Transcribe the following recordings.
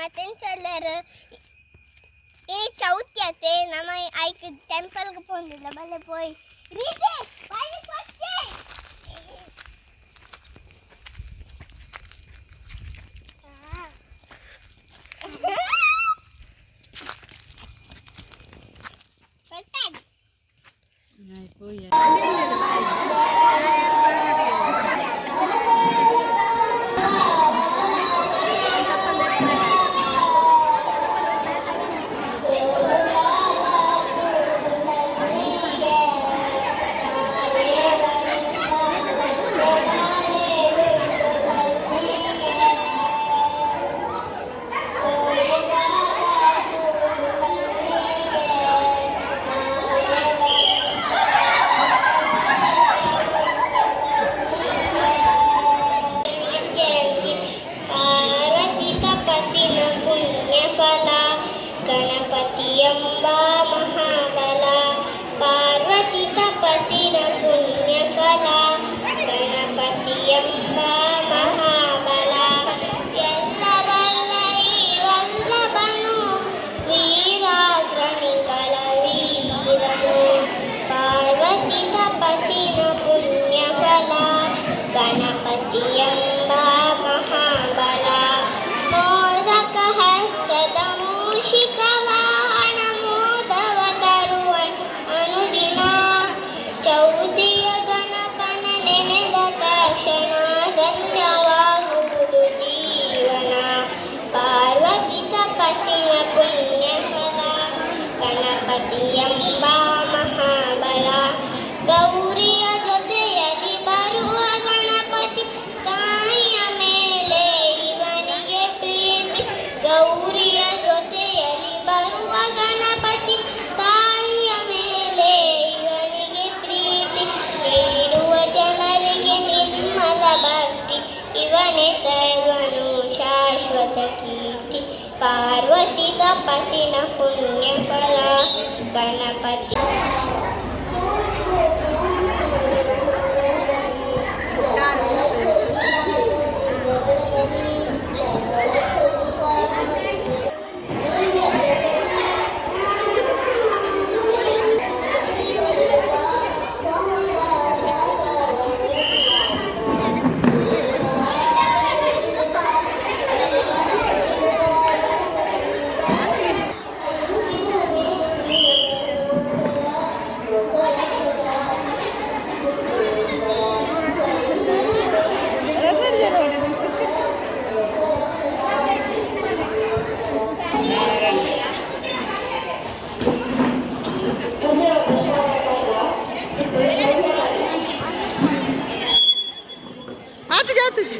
ಮಾತೆಂಚೊಲ್ಲೆರ್. ಇನಿ ಚೌತಿ ಅತ್ತೆ, ನಮ ಐಕ್ ಟೆಂಪಲ್ಗೆ ಪೋಂದಿಲ್ಲ. ಬಲ್ಲೆ ಪೋಯಿ ರೀತೆ ಬಲ್ಲಿ ಕೊಚ್ಚೆ. ಕೊಟ್ಟಾಗ. ಪಾರ್ವತಿ ತಪಸ್ಸಿನ ಪುಣ್ಯ ಫಲ, ಗಣಪತಿಯಂಬ ಮಹಾಬಲ. ಪಾರ್ವತಿ ತಪಸ್ಸಿನ ಪುಣ್ಯ ಫಲ, ಗಣಪತಿಯಂಬ ಮಹಾಬಲ. ಎಲ್ಲ ಬಲ್ಲ ಈ ವಲ್ಲಭನು, ವೀರಾಗ್ರಣಿಗಳ ವೀರನು. ಪಾರ್ವತಿ ತಪಸ್ಸಿನ ಪುಣ್ಯ ಫಲ, ಗಣಪತಿಯಂಬ ಮಹಾಬಲ. ಮೋದಕ ಹಸ್ತದ ಮೂಷಿಕ ವಾಹನ, ಮೋದವ ತರುವ ಅನುದಿನ. ಚೌತಿಯ ಗಣಪನ ನೆನೆದ ತಕ್ಷಣ ಧನ್ಯವಾಗುವುದು ಜೀವನ. ಪಾರ್ವತಿ ತಪಸ್ಸಿನ ಪುಣ್ಯ ಫಲ, ಗಣಪತಿಯಂಬ ಮಹಾಬಲ. ಗೌರಿಯ ಜೊತೆಯಲ್ಲಿ ಬರುವ ಗಣಪತಿ, ತಾಯಿಯ ಮೇಲೆ ಇವನಿಗೆ ಪ್ರೀತಿ. ಗೌರಿಯ ಜೊತೆಯಲ್ಲಿ ಬರುವ ಗಣಪತಿ, ತಾಯಿಯ ಮೇಲೆ ಇವನಿಗೆ ಪ್ರೀತಿ. ನೀಡುವ ಜನರಿಗೆ ನಿರ್ಮಲ ಭಕ್ತಿ, ಇವನೇ ತರುವನು ಶಾಶ್ವತ ಕೀರ್ತಿ. ಪಾರ್ವತಿ ತಪಸ್ಸಿನ ಪುಣ್ಯ ಫಲ, ಗಣಪತಿ. ಆತುಜಿ ಆತುಜಿ.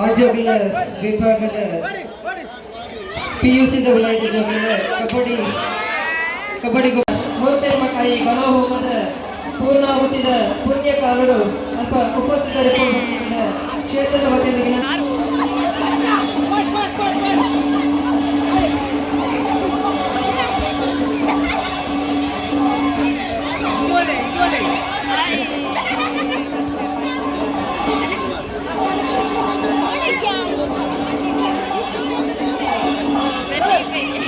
ಆಜೋಬಿಲ ವಿಭಾಗದ ಪಿಯುಸಿದ ವಲಯದ ಜೋಬಿಲ ಕಬಡ್ಡಿ ಕಬಡ್ಡಿ ಮೂರ್ತೆರ್ಮಕಾಯಿ ಗಣಹೋಮದ ಪೂರ್ಣಾಹುತಿದ ಪುಣ್ಯಕಾಲರು ಅಲ್ಪ ಉಪಸ್ಥಿತರಿರುವ ಕ್ಷೇತ್ರದ ವತಿಯಿಂದ. Very.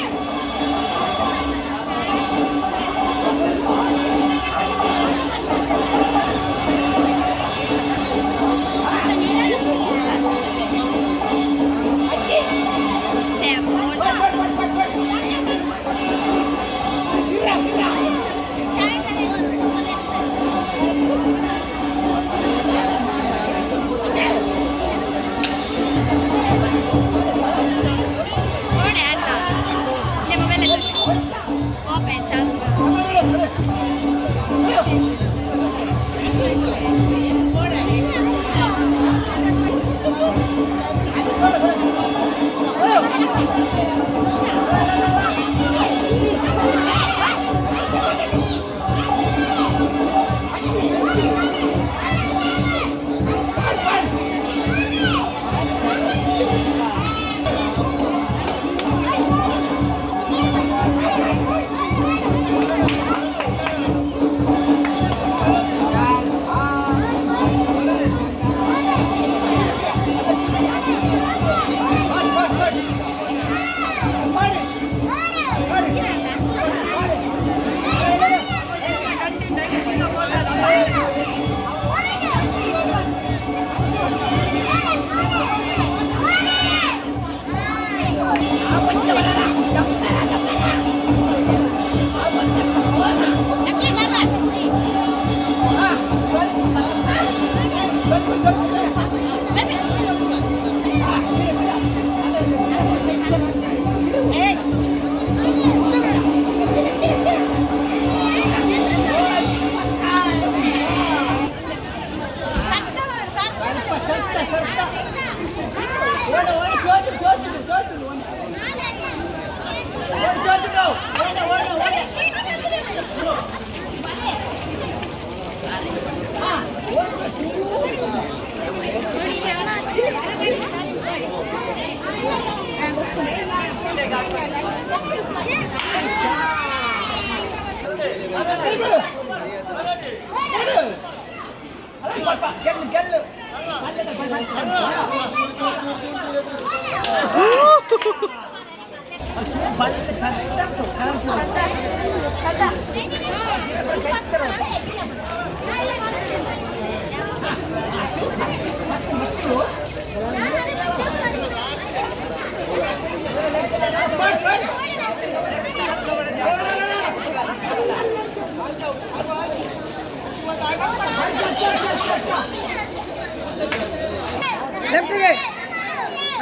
लेफ्ट के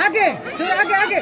आगे चलो आगे आगे।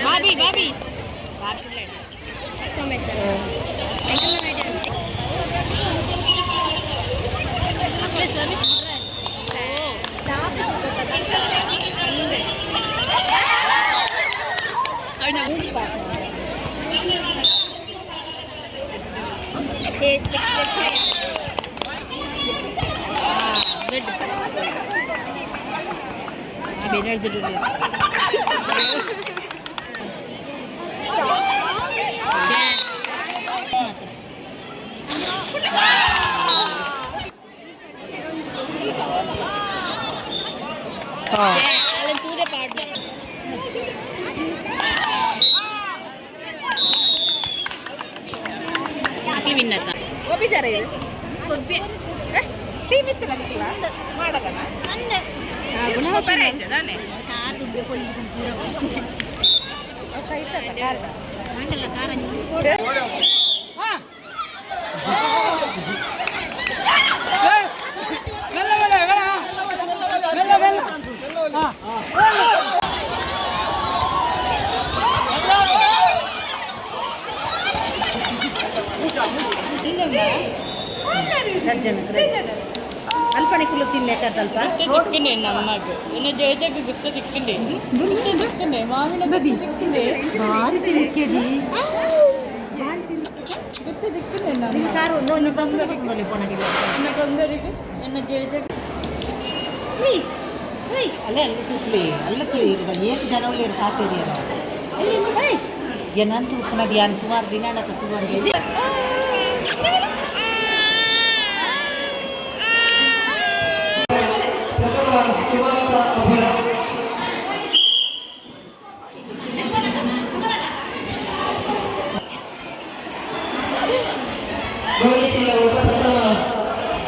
ಬಾಬಿ ಬಾಬಿ ಅಲ್ಪನೆ ಕುಲ್ಲು ತಿನ್ಲೇಕಂತ ತಿಕ್ಕನೆ ನಮ್ಮಗ್ ಇನ್ನು ಜಯ ಗುತ್ತ ತಿಕ್ಕಂಡೆ ಗುತ್ತ ತಿಕ್ಕಂಡೆ ಮಾವಿನ ತಿಕ್ಕಂಡೆ ಭಾರಿ ತಿನ್ನಿಕ್ಕೇದಿ ಗುತ್ತ ತಿಕ್ಕಂಡೆ ನಮ್ಮ ಕಾರು ಒಂದು ಬಸ್ ಪೋನಾಗಿಲ್ಲ ಎನ್ನ ಕೊಂದರಿಗೆ ಎನ್ನ ಜಯ ಅಲ್ಲೇ ಅಲ್ಲಿ ತೂಕ್ಲಿ ಅಲ್ಲ ತಿಳಿ ಏತ್ ಜನ ಉಳ್ಳೇರು ಸಾತಿದೆಯಲ್ಲ ಏನಂತ ಉಪ್ಪನದು ಯಾನ್ ಸುಮಾರು ದಿನ ತಗೊಂಡು ಪ್ರಥಮ ಸುಮಲತಾ ಅಭಯ. ಗೋಣಿಚೀಲ ಓಟ ಪ್ರಥಮ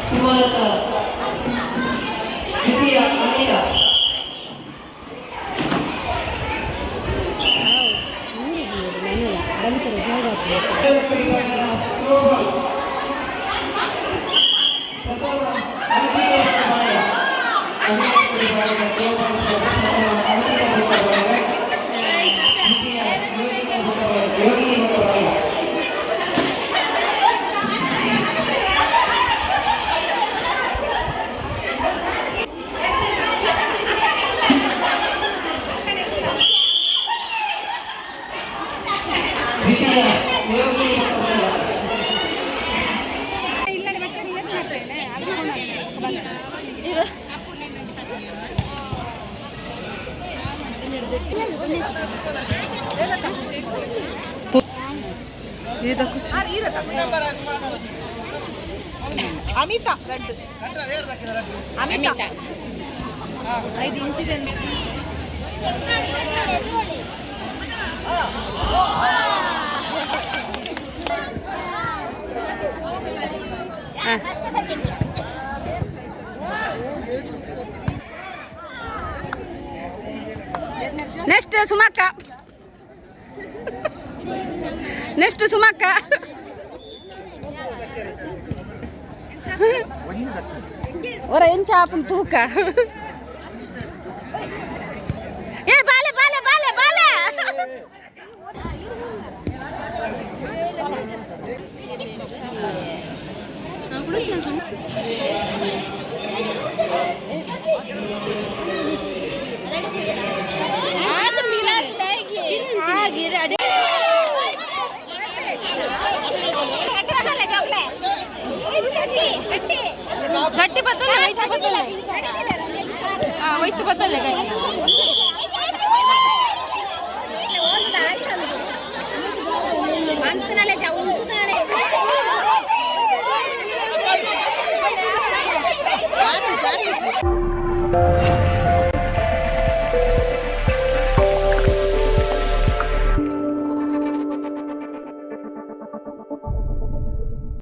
ಸುಮಲತಾ, ದ್ವಿತೀಯ ಅನಿತಾ. ಪ್ರಥಮ ಅಂಕಿತಾ ಬಾಯ. ಯೋಗಿನಿ ಬಾಯ. ದ್ವಿತೀಯ ಯೋಗಿನಿ ಬಾಯ. ಅಮಿತಾ ರೆಡ್ ಅಮಿತಾ 5 ಇಂಚಿದೆ. ನೆಕ್ಸ್ಟ್ ಸುಮಕ್ಕ, ನೆಕ್ಸ್ಟ್ ಸುಮಕ್ಕ. ಒರ ಎಂಚ ಆಪುನ್ ತೂಕ. ಏ ಬಾಲೆ ಬಾಲೆ ಬಾಲೆ ಬಾಲೆ. ಗಟ್ಟಿ ಬತ್ತಲ್ಲ, ಒಯ್ತು ಬತ್ತಲ್ಲ. ಹಾ, ಒಯ್ತು ಬತ್ತಲ್ಲ ಗಟ್ಟಿ.